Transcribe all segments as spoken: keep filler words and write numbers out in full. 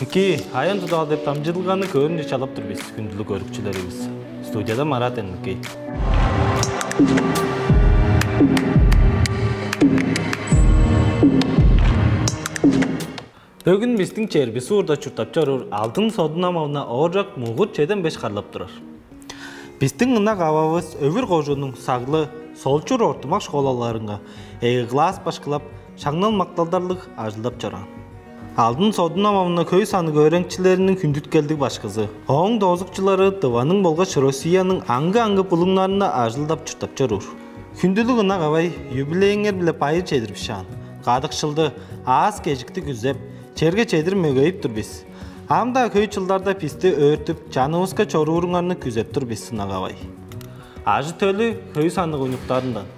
Ки, «Аян-Дуу» деп дамчыдылганы көөрүнче чалап тур бис, хүндүлүг көрүкчүлеривис. Студияда Марат Энликей. Бөгүн бистиң черби суурда чурттап чоруур Алдын Содунамовна Ооржак мугут чеден беш харлап турар. Бистиң ынак ававыс Өвүр кожууннуң саглы, солчур ортумак школаларынга эки класс башкылап, шаңнал-макталдарлыг ажылдап чораан. Алдын Содунамовна хөй санныг өөреникчилериниң хүндүткелдиг башкызы. Ооң доозукчулары Тываның болгаш Россияның аңгы-аңгы булуңнарында ажылдап чурттап чоруур. Хүндүлүг ынак авай, юбилейиңер-биле байыр чедирип шаан. Кадыкшылды, аас-кежикти күзеп, черге чедир мөгейип тур бис. Ам-даа хөй чылдарда бисти өөртүп, чанывыска чорууруңарны күзеп тур бис, ынак авай. Ажы-төлү хөй санныг уйнуктарындан.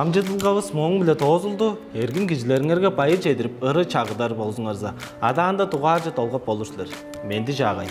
Амчыдылгавыс мооң-биле доозулду. Эргим кижилериңерге байыр чедирип, ыры чагыдар болзуңарза, адаанда дугаарже долгап болур силер. Менди чаагай.